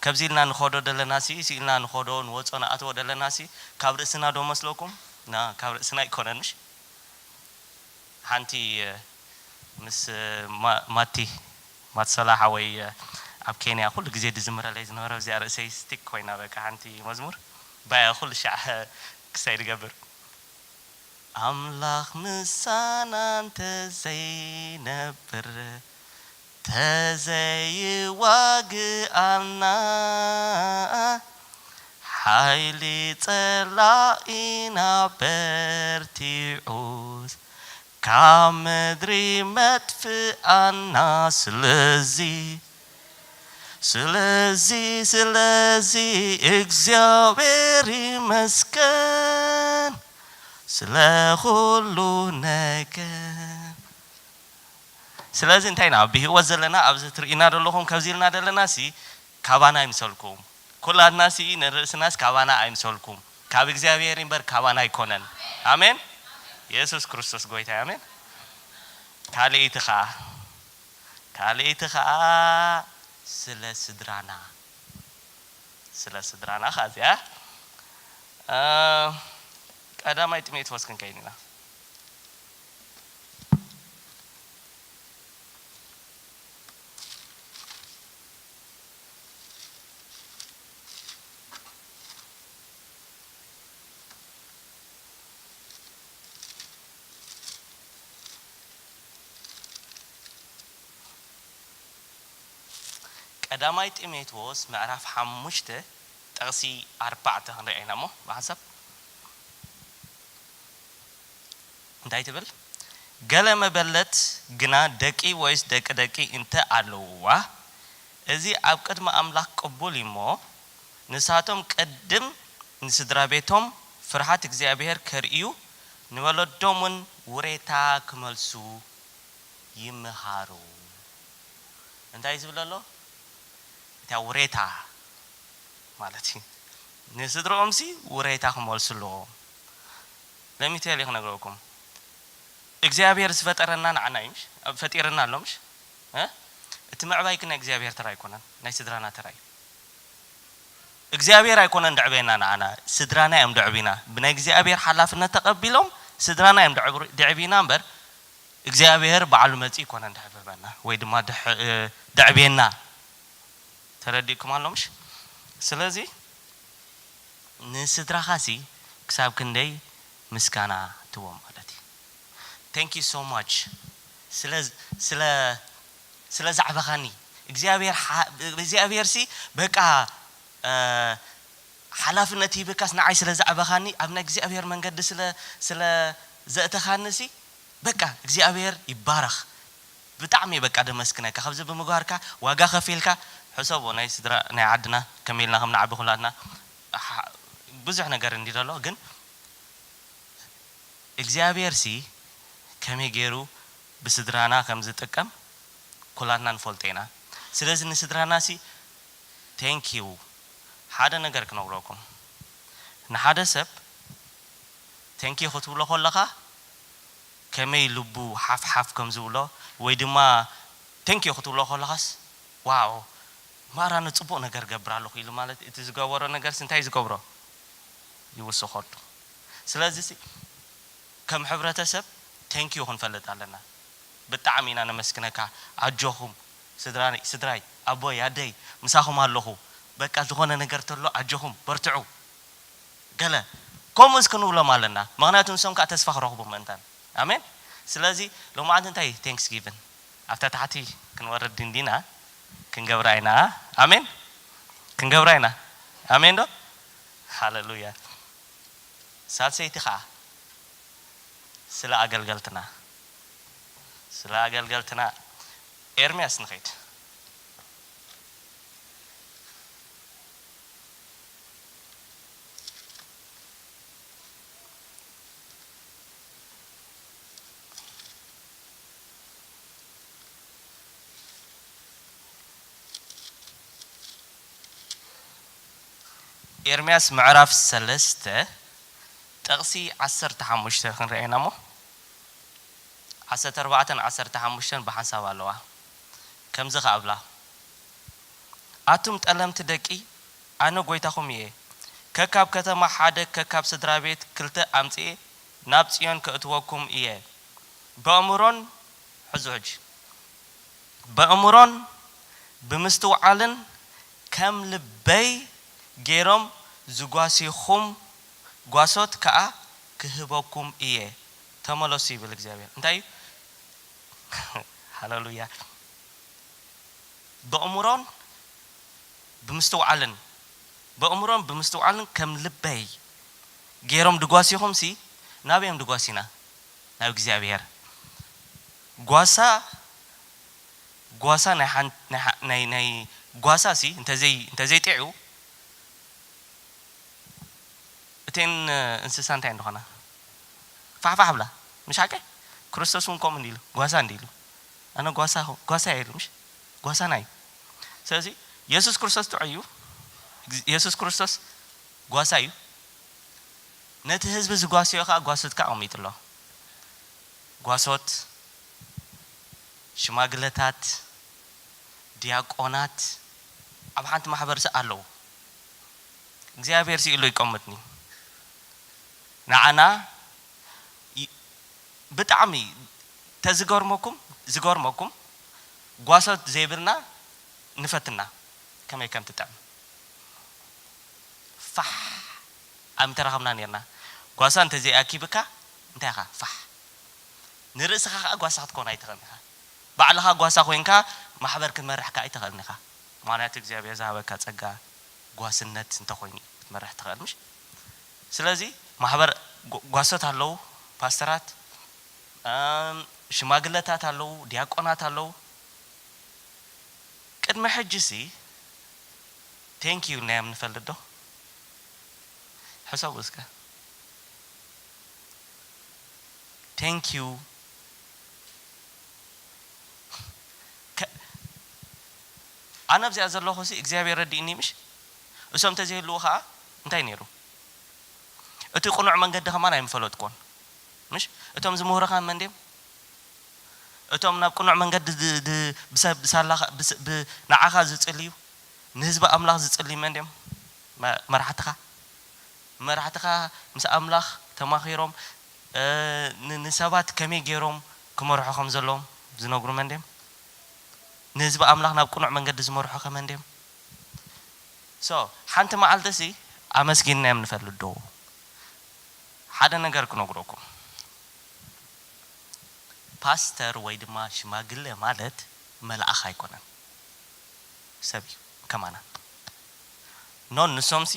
ከምዚ ኢልና ንኸዶ ደለናሲ፣ እዚ ኢልና ንኸዶ ንወጾ ንኣትዎ ደለናሲ፣ ካብ ርእስና ዶ መስለኩም? ና፣ ካብ ርእስና ኣይኮነን፣ ምሽ? ሓንቲ፣ እ፣ ምስ፣ እ፣ ማ-፣ ማቲ፣ ማትሰላ ሓወይ፣ እ፣ ኣብ ኬንያ ኩሉ ግዜ ድዝምረለይ ዝነበረ ኣብዚኣ ርእሰይ ስቲክ ኮይና፣ በቃ ሓንቲ መዝሙር ባያ ኩሉ ሻዕ ክሳይ ድገብር። ኣምላኽ ምሳና እንተዘይነብር፣ ተዘይዋግኣና፣ ሓይሊ ጸላኢና በርቲዑስ፣ ካብ ምድሪ መጥፍኣና። ስለዚ፣ ስለዚ፣ ስለዚ እግዚኣብሔር ይመስገን ስለ ኩሉ ነገር። ስለዚ እንታይ ኢና ብህይወት ዘለና? ኣብዚ ትርእይና ዘለኹም፣ ከዚ ኢልና ዘለና ሲ ካባና ኣይምሰልኩም። ኩላትና ሲ ንርእስናስ ካባና ኣይምሰልኩም። ካብ እግዚኣብሔር እምበር ካባና ኣይኮነን። ኣሜን። የሱስ ክርስቶስ ጎይታ እዩ። ኣሜን። ካልኣይቲ ኸዓ፣ ካልኣይቲ ኸዓ ስለ ስድራና፣ ስለ ስድራና ኸዓ እዚኣ፣ እ፣ ቀዳማይ ጢሞቴዎስ ክንከይድ ኢና። ቀዳማይ ጢሞቴዎስ ምዕራፍ ሓሙሽተ ጥቕሲ ኣርባዕተ ክንሪኦ ኢና እሞ ብሓንሳብ እንታይ ትብል? ገለ መበለት ግና ደቂ ወይስ ደቂ ደቂ እንተ ኣለውዋ፣ እዚ ኣብ ቅድሚ ኣምላኽ ቅቡል እዩ እሞ፣ ንሳቶም ቅድም ንስድራ ቤቶም ፍርሃት እግዚኣብሔር ከርእዩ፣ ንወለዶም እውን ውሬታ ክመልሱ ይምሃሩ። እንታይ ዝብል ኣሎ? እታ ውሬታ ማለት እዩ። ንስድርኦምሲ ውሬታ ክመልሱ ኣለዎም። ለሚቴል ክነግረኩም፣ እግዚኣብሔር ዝፈጠረና ንዓና እዩ፣ ምሽ? ፈጢርና ኣሎ፣ ምሽ? እ? እቲ ምዕባይ ግን ናይ እግዚኣብሔር ተራ ኣይኮነን፣ ናይ ስድራና ተራ እዩ። እግዚኣብሔር ኣይኮነን ደዕበየና ንዓና፣ ስድራና እዮም ደዕቢና። ብናይ እግዚኣብሔር ሓላፍነት ተቐቢሎም ስድራና እዮም ደዕብሩ-፣ ደዕቢና እምበር እግዚኣብሔር ባዕሉ መጺኡ ኣይኮነን ደዕበበና ወይ ድማ ደሕ-፣ እ፣ ደዕብየና። ተረዲእኩም ኣሎ፣ ምሽ? ስለዚ ንስድራኻሲ ክሳብ ክንደይ ምስጋና ትቦም ማለት እዩ። Thank you so much ስለ፣ ስለ፣ ስለ ዛዕበኻኒ። እግዚኣብሔር ሓ-፣ እግዚኣብሔርሲ በቃ፣ እ፣ ሓላፍነት ሂብካስ ንዓይ ስለ ዛዕበኻኒ፣ ኣብ ናይ እግዚኣብሔር መንገዲ ስለ፣ ስለ ዘእተኻንሲ በቃ እግዚኣብሔር ይባረኽ። ብጣዕሚ በቃ ደመስግነካ። ካብዚ ብምግባርካ ዋጋ ከፊልካ፣ ሕሰቦ ናይ ስድራ፣ ናይ ዓድና ከመይ ኢልና ከም ንዓቢ ኩላትና፣ ሓ-፣ ብዙሕ ነገር እንዲ ዘሎ፣ ግን እግዚኣብሔርሲ ከመይ ገይሩ ብስድራና ከም ዝጥቀም ኩላትና ንፈልጦ ኢና። ስለዚ ንስድራናሲ ቴንክ ዩ። ሓደ ነገር ክነግረኩም። ንሓደ ሰብ ቴንክ ዩ ክትብሎ ከለኻ ከመይ ልቡ ሓፍ ሓፍ ከም ዝብሎ ወይ ድማ ቴንክ ዩ ክትብሎ ከለኻስ ዋው ማራ ንጽቡቕ ነገር ገብር ኣለኹ ኢሉ ማለት እቲ ዝገበሮ ነገርስ እንታይ ዝገብሮ ይውስኸሉ። ስለዚ ሲ ከም ሕብረተሰብ ቴንኪዩ ክንፈልጥ ኣለና። ብጣዕሚ ኢና ነመስግነካ። ኣጆኹም ስድራይ ስድራይ ኣቦይ ኣደይ ምሳኹም ኣለኹ። በቃ ዝኾነ ነገር ተሎ ኣጆኹም በርትዑ። ገለ ከምኡ እስኪ ንብሎም ኣለና። ምኽንያቱ ንሶም ከዓ ተስፋ ክረኽቡ ምእንታን። ኣሜን። ስለዚ ሎማዓንቲ እንታይ ቴንክስ ጊቭን ኣብታ ታሕቲ ክንወርድ እንዲና ክንገብራ ኢና። ኣሜን። ክንገብራ ኢና። ኣሜን ዶ? ሃሌሉያ። ሳልሰይቲ ከዓ ስለ ኣገልገልትና ስለ ኣገልገልትና ኤርምያስ ንኸይድ። ኤርምያስ ምዕራፍ ሰለስተ ጥቕሲ ዓሰርተ ሓሙሽተ ክንርአ ኢና እሞ፣ ዓሰርተ ኣርባዕተን ዓሰርተ ሓሙሽተን ብሓንሳብ ኣለዋ። ከምዚ ኸኣ እብላ፣ ኣቱም ጠለምቲ ደቂ፣ ኣነ ጐይታኹም እየ። ከካብ ከተማ ሓደ፣ ከካብ ስድራ ቤት ክልተ ኣምጺኤ ናብ ጽዮን ከእትወኩም እየ። በእምሮን፣ ሕዙ ሕጂ፣ በእምሮን ብምስትውዓልን ከም ልበይ ገይሮም ዝጓሲኹም ጓሶት ከኣ ክህበኩም እየ። ተመለሱ ይብል እግዚኣብሔር። እንታይ እዩ? ሃሌሉያ። በእምሮን ብምስትውዓልን፣ በእምሮን ብምስትውዓልን ከም ልበይ ገይሮም ድጓሲኹምሲ፣ ናበይ እዮም ድጓሲና? ናብ እግዚኣብሔር። ጓሳ፣ ጓሳ ናይ ሓን-፣ ናይ ሓ-፣ ናይ፣ ናይ ጓሳሲ እንተዘይ-፣ እንተዘይጥዕዩ፣ እተን እንስሳ እንታይ እንደኾና ፋሕፋሕ ብላ። ምሽ ሓቀይ? ክርስቶስ እውን ከምኡ እንዲሉ፣ ጓሳ እንዲሉ። ኣነ ጓሳ፣ ጓሳ እየ ኢሉ፣ ምሽ? ጓሳና እዩ። ስለዚ የሱስ ክርስቶስ ጥዑይ እዩ። የሱስ ክርስቶስ ጓሳ እዩ። ነቲ ህዝቢ ዝጓስዮ ኸዓ ጓሶት ከኣ ኣቐሚጡ ኣሎ። ጓሶት፣ ሽማግለታት፣ ዲያቆናት ኣብ ሓንቲ ማሕበርሲ ኣለዉ። እግዚኣብሔር ስኢሉ ይቀምጥኒ። ንዓና ይ-፣ ብጣዕሚ ተዝገርመኩም፣ ዝገርመኩም ጓሶት ዘይብልና ንፈትና ከመይ ከም ትጥዕም። ፋሕ ኣብ ምተራኸብና ነርና። ጓሳ እንተዘይኣኪብካ እንታይ ኢኻ? ፋሕ። ንርእስኻ ኸኣ ጓሳ ክትኮን ኣይትኽእልን ኢኻ። ባዕልኻ ጓሳ ኮይንካ ማሕበር ክትመርሕ ከኣ ኣይትኽእልን ኢኻ። ምኽንያቱ እግዚኣብሔር ዝሃበካ ጸጋ ጓስነት እንተኾይኑ እዩ ክትመርሕ ትኽእል፣ ምሽ? ስለዚ ማሕበር ጓ-፣ ጓሶት ኣለዉ፣ ፓስተራት፣ ኣም፣ ሽማግለታት ኣለዉ፣ ዲያቆናት ኣለዉ። ቅድሚ ሕጂሲ ቴንክ ዩ ኢልናዮም ንፈልጥ ዶ? ሕሰቡ እስከ። ቴንክ ዩ። ከ-፣ ኣነ ኣብዚኣ ዘለኹ ሲ እግዚኣብሔር ረዲእኒ ምሽ? እሶም እንተዘይህልዉ ኸዓ እንታይ ነይሩ? እቲ ቅኑዕ መንገዲ ከማን ኣይምፈለጥኩዎን። ምሽ? እቶም ዝምህሩኻ መን ድዮም? እቶም ናብ ቅኑዕ መንገዲ ድ-፣ ድ-፣ ብሰ-፣ ብሳላኻ-፣ ብስ-፣ ብ-፣ ንዓኻ ዝጽልዩ፣ ንህዝቢ ኣምላኽ ዝጽልዩ መን ድዮም? መ-፣ መራሕትኻ? መራሕትኻ ምስ ኣምላኽ ተማኺሮም፣ እ፣ ን-፣ ንሰባት ከመይ ገይሮም ክመርሑ ከም ዘለዎም ዝነግሩ መን ድዮም? ንህዝቢ ኣምላኽ ናብ ቅኑዕ መንገዲ ዝመርሑ ከ መን ድዮም? ሶ፣ ሓንቲ መዓልቲ ሲ ኣመስጊንናዮም ንፈልጥ ዶ? ሓደ ነገር ክነግረኩም። ፓስተር ወይ ድማ ሽማግለ ማለት መልኣኽ ኣይኮነን። ሰብ እዩ ከማና። ኖን ንሶምሲ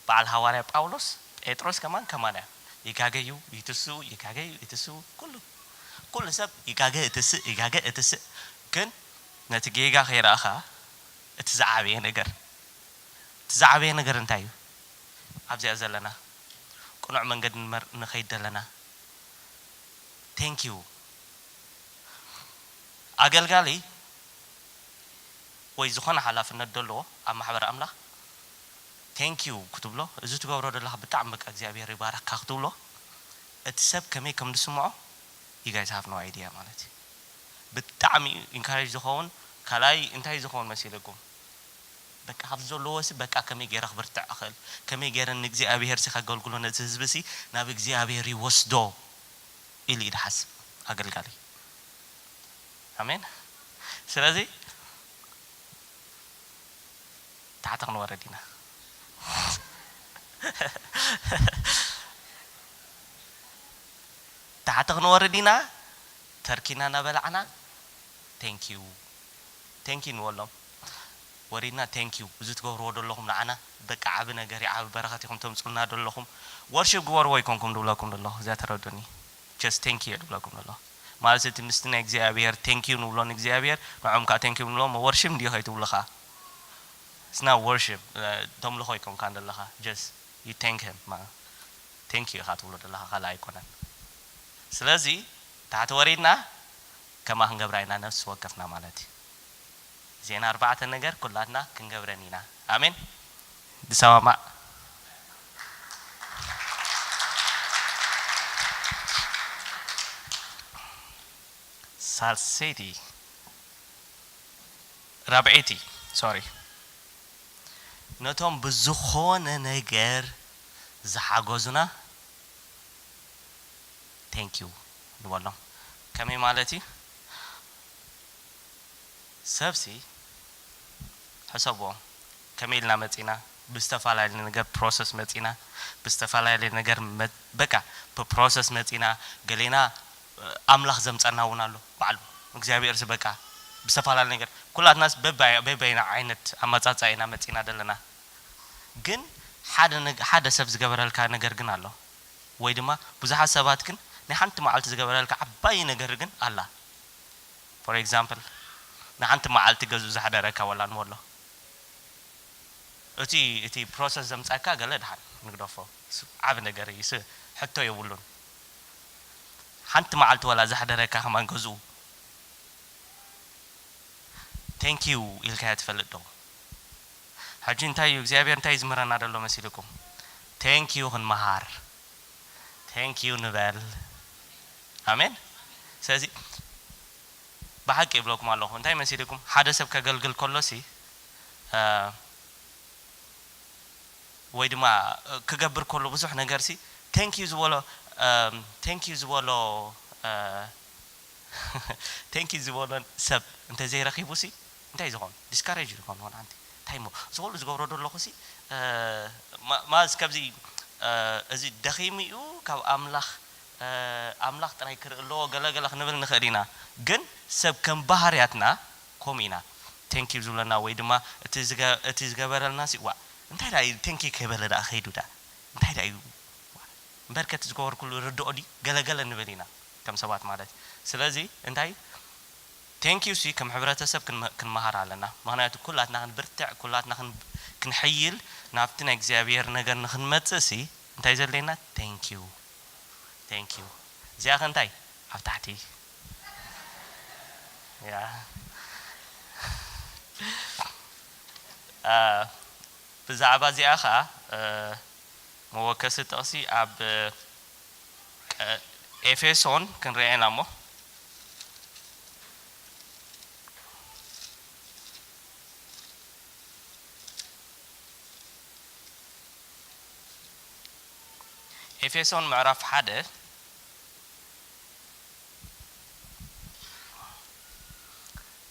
በዓል ሃዋርያ ጳውሎስ፣ ጴጥሮስ ከማን ከማና እዮም። ይጋገዩ፣ ይትስኡ፣ ይጋገዩ፣ ይትስኡ፣ ኩሉ፣ ኩሉ ሰብ ይጋገ፣ እትስእ፣ ይጋገ፣ እትስእ። ግን ነቲ ጌጋ ከይረኣኻ እቲ ዝዓበየ ነገር፣ እቲ ዝዓበየ ነገር እንታይ እዩ? ኣብዚኣ ዘለና ቅኑዕ መንገዲ ንመር-፣ ንኸይድ ዘለና። ቴንክ ዩ። ኣገልጋሊ ወይ ዝኾነ ሓላፍነት ደለዎ ኣብ ማሕበር ኣምላኽ ቴንክ ዩ ክትብሎ፣ እዚ ትገብሮ ደለኻ ብጣዕሚ በቃ እግዚኣብሔር ይባረኽካ ክትብሎ፣ እቲ ሰብ ከመይ ከም ዝስምዖ you guys have no idea ማለት እዩ። ብጣዕሚ ኢንካሬጅ ዝኸውን ካልኣይ እንታይ ዝኸውን መሲልኩም? በቃ ካብዚ ዘለዎሲ በቃ ከመይ ገይረ ክብርትዕ እኽእል፣ ከመይ ገይረ ንእግዚኣብሔር ሲ ከገልግሎ፣ ነዚ ህዝቢ ሲ ናብ እግዚኣብሔር ይወስዶ ኢሉ እዩ ዝሓስብ ኣገልጋሊ። ኣሜን። ስለዚ ታሕቲ ክንወርድ ኢና። ታሕቲ ክንወርድ ኢና። ተርኪና እናበላዕና ቴንኪዩ ቴንኪዩ ንበሎም። ወሪድና ቴንኪዩ እዚ ትገብርዎ ዘለኹም ንዓና በቃ ዓቢ ነገር እዩ፣ ዓቢ በረኸት ኢኹም ተምጽኡልና ዘለኹም። ወርሺፕ ግበርዎ ኣይኮንኩም ድብለኩም ዘለኹ፣ እዚኣ ተረዱኒ። ጀስት ቴንኪዩ እየ ድብለኩም ዘለኹ። ማለት እቲ ምስቲ ናይ እግዚኣብሔር ቴንኪዩ ንብሎ ንእግዚኣብሔር፣ ንዖም ከዓ ቴንኪዩ ንብሎም። ወርሺፕ እንድዩ ከይትብሉ ከዓ። It's not worship፣ ተምልኾ ኣይኮንካን ዘለኻ። Just you thank him፣ ማለት ቴንኪዩ ኢኻ ትብሎ ዘለኻ፣ ካልእ ኣይኮነን። ስለዚ ታሕቲ ወሪድና ከማ ክንገብራ ኢና ነፍሲ ወከፍና ማለት እዩ። እዘን ኣርባዕተ ነገር ኩላትና ክንገብረን ኢና። ኣሜን። ዝሰማማዕ ሳልሰይቲ ራብዐይቲ፣ ሶሪ፣ ነቶም ብዝኾነ ነገር ዝሓገዙና ቴንኪዩ ንበሎም። ከመይ ማለት እዩ? ሰብሲ ሕሰብዎ፣ ከመይ ኢልና መጺና? ብዝተፈላለየ ነገር ፕሮሰስ መጺና፣ ብዝተፈላለየ ነገር መ-፣ በቃ ብፕሮሰስ መጺና። ገሌና ኣምላኽ ዘምጸና እውን ኣሎ ባዕሉ እግዚኣብሔር ሲ በቃ ብዝተፈላለየ ነገር። ኩላትናስ በባይ-፣ በበይና ዓይነት ኣመጻጽኣ ኢና መጺና ዘለና። ግን ሓደ ነግ-፣ ሓደ ሰብ ዝገበረልካ ነገር ግን ኣሎ። ወይ ድማ ብዙሓት ሰባት ግን ናይ ሓንቲ መዓልቲ ዝገበረልካ ዓባይ ነገር ግን ኣላ። ፎር ኤግዛምፕል፣ ንሓንቲ መዓልቲ ገዝኡ ዘሕደረካ ወላ ንበሎ። እቲ፣ እቲ ፕሮሰስ ዘምጻካ ገለ ድሓን ንግደፎ። ስ-፣ ዓቢ ነገር እዩ። ስ-፣ ሕቶ የብሉን። ሓንቲ መዓልቲ ወላ ዘሕደረካ ከማን ገዝኡ ቴንኪዩ ኢልካዮ ትፈልጥ ዶ? ሕጂ እንታይ እዩ እግዚኣብሔር እንታይ እዩ ዝምህረና ዘሎ መሲልኩም? ቴንኪዩ ክንመሃር። ቴንኪዩ ንበል። ኣሜን። ስለዚ ብሓቂ ይብለኩም ኣለኹ፣ እንታይ መሲልኩም? ሓደ ሰብ ከገልግል ከሎሲ፣ እ፣ ወይ ድማ፣ እ፣ ክገብር ከሎ ብዙሕ ነገርሲ፣ ቴንኪዩ ዝበሎ፣ እም፣ ቴንኪዩ ዝበሎ፣ እ፣ ቴንኪዩ ዝበሎ ሰብ እንተዘይረኺቡሲ፣ እንታይ ዝኸውን? ዲስካሬጅ ዝኸውን ሆን ሓንቲ። እንታይ እሞ፣ እዚ ኩሉ ዝገብሮ ዘለኹሲ፣ እ፣ ማ-፣ ማዝ ካብዚ፣ እ፣ እዚ ደኺሙ እዩ፣ ካብ ኣምላኽ፣ እ፣ ኣምላኽ ጥራይ ክርኢ ኣለዎ፣ ገለ ገለ ክንብል ንኽእል ኢና። ግን ሰብ ከም ባህርያትና ከምኡ ኢና። ቴንኪዩ ዝብለና ወይ ድማ እቲ ዝገ-፣ እቲ ዝገበረልናሲ፣ ዋ፣ እንታይ ደኣ እዩ ቴንኪዩ ከይበለ ደኣ ከይዱ ደኣ? እንታይ ደኣ እዩ? እምበርከ እቲ ዝገበርኩሉ ርድኦ ድዩ? ገለ ገለ ንብል ኢና ከም ሰባት ማለት እዩ። ስለዚ እንታይ ቴንኪዩ ሲ ከም ሕብረተሰብ ክንመ-፣ ክንመሃር ኣለና። ምኽንያቱ ኩላትና ክንብርትዕ፣ ኩላትና ክን-፣ ክንሕይል፣ ናብቲ ናይ እግዚኣብሔር ነገር ንኽንመጽእ ሲ እንታይ ዘድልየና? ቴንኪዩ። ቴንኪዩ። እዚኣ ከ እንታይ? ኣብ ታሕቲ። ያ። አ፣ ብዛዕባ እዚኣ ኸኣ፣ እ፣ መወከሲ ጥቕሲ ኣብ፣ እ፣ ኤፌሶን ክንርኤ ኢና እሞ። ኤፌሶን ምዕራፍ ሓደ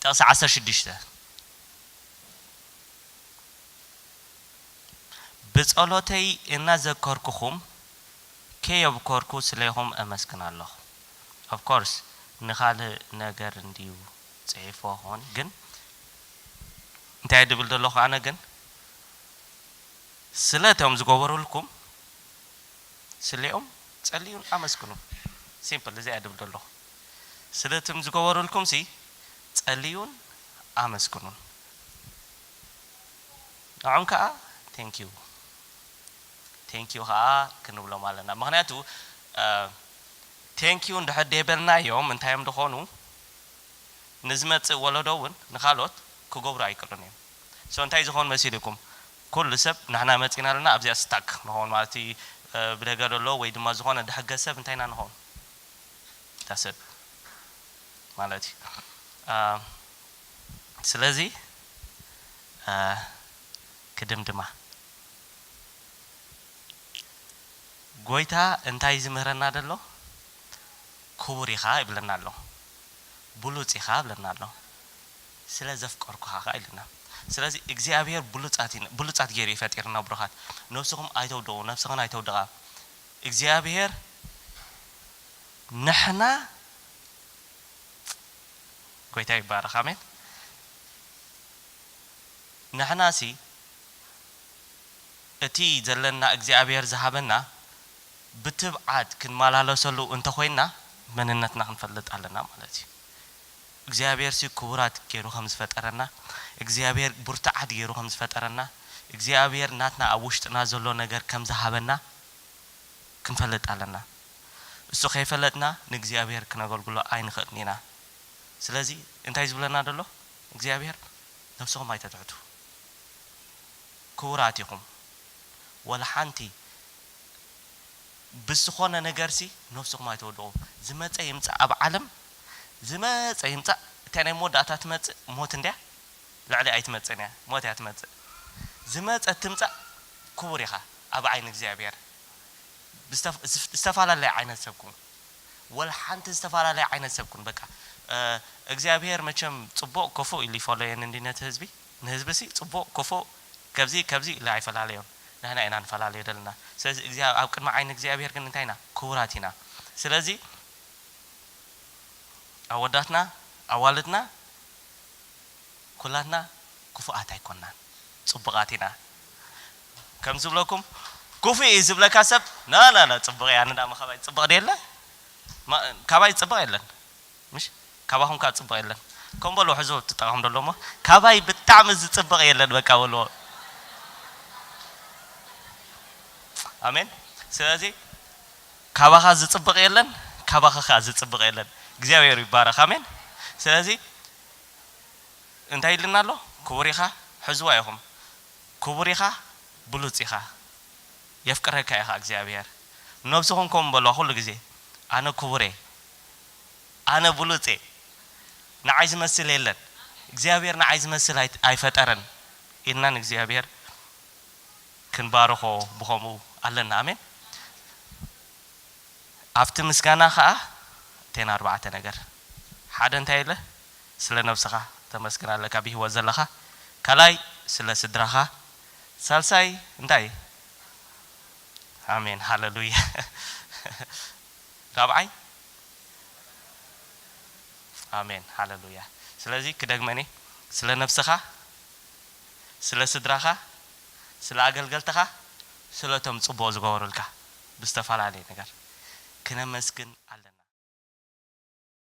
ጥቕሲ ዓሰርተ ሽዱሽተ። ብጸሎተይ እናዘከርኩኹም ከየብኮርኩ ስሌኹም እመስግን ኣለኹ። ኦፍ ኮርስ ንኻልእ ነገር እንድዩ ጽሒፎ ኾን፣ ግን እንታይ ድብል ዘለኹ ኣነ ግን ስለ እቶም ዝገበሩልኩም ስሌኦም ጸልዩን ኣመስግኑ። ሲምፕል፣ እዚ እያ ድብል ዘለኹ። ስለ እቶም ዝገበሩልኩም ሲ ጸልዩን ኣመስግኑን። ንዖም ከኣ ቴንኪዩ ቴንኪዩ ከኣ ክንብሎም ኣለና። ምኽንያቱ፣ እ፣ ቴንኪዩ እንድሕር ደይበልናዮም እንታይ እዮም ዝኾኑ? ንዝመጽእ ወለዶ እውን ንኻልኦት ክገብሩ ኣይክእሉን እዮም። ሶ እንታይ ዝኾን መሲልኩም? ኩሉ ሰብ ንሕና መጺና ኣለና ኣብዚኣ ስታክ ንኸውን ማለት እዩ። እ፣ ብደገ ዘሎ ወይ ድማ ዝኾነ ድሕገዝ ሰብ እንታይ ኢና ንኸውን? እታ ሰብ ማለት እዩ። እ፣ ስለዚ፣ እ፣ ክድምድማ። ጎይታ እንታይ ዝምህረና ደሎ? ክቡር ኢኻ ይብለና ኣሎ። ብሉጽ ኢኻ ይብለና ኣሎ። ስለ ዘፍቀርኩኻ ኸኣ ኢልና። ስለዚ እግዚኣብሔር ብሉጻት ኢና፣ ብሉጻት ገይሩ እዩ ፈጢርና ብሩኻት። ነብስኹም ኣይተውድቑ፣ ነብስኽን ኣይተውድቓ። እግዚኣብሔር ንሕና፣ ጎይታ ይባረኽ፣ ኣሜን። ንሕናሲ እቲ ዘለና እግዚኣብሔር ዝሃበና ብትብዓት ክንመላለሰሉ እንተኾይንና መንነትና ክንፈልጥ ኣለና ማለት እዩ። እግዚኣብሔር ሲ ክቡራት ገይሩ ከም ዝፈጠረና፣ እግዚኣብሔር ብርቱዓት ገይሩ ከም ዝፈጠረና፣ እግዚኣብሔር ናትና ኣብ ውሽጥና ዘሎ ነገር ከም ዝሃበና ክንፈልጥ ኣለና። እሱ ከይፈለጥና ንእግዚኣብሔር ክነገልግሎ ኣይንኽእልን ኢና። ስለዚ እንታይ ዝብለና ዘሎ እግዚኣብሔር? ነብስኹም ኣይተትሕቱ፣ ክቡራት ኢኹም። ወላ ሓንቲ ብዝኾነ ነገርሲ ነብስኹም ኣይተወድቑ። ዝመፀ ይምፃእ ኣብ ዓለም፣ ዝመፀ ይምፃእ፣ እታ ናይ መወዳእታ ትመፅእ ሞት እንድያ፣ ልዕሊ ኣይትመፅእን እያ፣ ሞት እያ ትመፅእ። ዝመፀት ትምፃእ፣ ክቡር ኢኻ ኣብ ዓይኒ እግዚኣብሔር። ብዝተፍ-፣ ዝፍ-፣ ዝተፈላለየ ዓይነት ሰብ ኩን፣ ወላ ሓንቲ ዝተፈላለየ ዓይነት ሰብ ኩን። በቃ፣ እ፣ እግዚኣብሔር መቸም ጽቡቕ ክፉእ ኢሉ ይፈለየን እንዲ ነቲ ህዝቢ፣ ንህዝቢ ሲ ጽቡቕ ክፉእ ከብዚ ከብዚ ኢሉ ኣይፈላለዮን። ንሕና ኢና ንፈላለዮ ዘለና። ስለዚ እግዚኣብ-፣ ኣብ ቅድሚ ዓይኒ እግዚኣብሔር ግን እንታይ ኢና? ክቡራት ኢና። ስለዚ ኣወዳትና፣ ኣዋልድና፣ ኩላትና ክፉኣት ኣይኮናን፣ ጽቡቓት ኢና። ከም ዝብለኩም፣ ክፉእ እዩ ዝብለካ ሰብ፣ ና፣ ና፣ ና፣ ጽቡቕ እያ፣ ኣነ ዳማ ካባይ ጽቡቕ ድየ ኣለ? ማ-፣ ካባይ ጽቡቕ የለን። ምሽ? ካባኹም ከኣ ጽቡቕ የለን። ከም በልዎ፣ ሕዞ ትጠቐም ደሎ እሞ፣ ካባይ ብጣዕሚ ዝጽብቕ የለን፣ በቃ በልዎ። ኣሜን። ስለዚ፣ ካባኻ ዝጽብቕ የለን፣ ካባኻ ከኣ ዝጽብቕ የለን። እግዚኣብሔር ይባረኽ። ኣሜን። ስለዚ፣ እንታይ ኢልና ኣሎ? ክቡር ኢኻ፣ ሕዝዋ ኢኹም። ክቡር ኢኻ፣ ብሉጽ ኢኻ። የፍቅረካ ኢኻ እግዚኣብሔር። ነብስኹም ከምኡ በልዋ ኩሉ ግዜ፣ ኣነ ክቡር እየ፣ ኣነ ብሉጽ እየ፣ ንዓይ ዝመስል የለን፣ እግዚኣብሔር ንዓይ ዝመስል ኣይ-፣ ኣይፈጠረን ኢልና ንእግዚኣብሔር ክንባርኾ ብኸምኡ ኣለና። ኣሜን። ኣብቲ ምስጋና ኸኣ እተን ኣርባዕተ ነገር፣ ሓደ እንታይ ኢለ? ስለ ነብስኻ ተመስግን ኣለካ፣ ብህይወት ዘለኻ። ካልኣይ ስለ ስድራኻ። ሳልሳይ እንታይ? ኣሜን፣ ሃለሉያ። ራብዓይ? ኣሜን፣ ሃለሉያ። ስለዚ ክደግመኒ፣ ስለ ነብስኻ፣ ስለ ስድራኻ፣ ስለ ኣገልገልትኻ፣ ስለቶም ጽቡቕ ዝገበሩልካ ብዝተፈላለየ ነገር ክነመስግን ኣለና።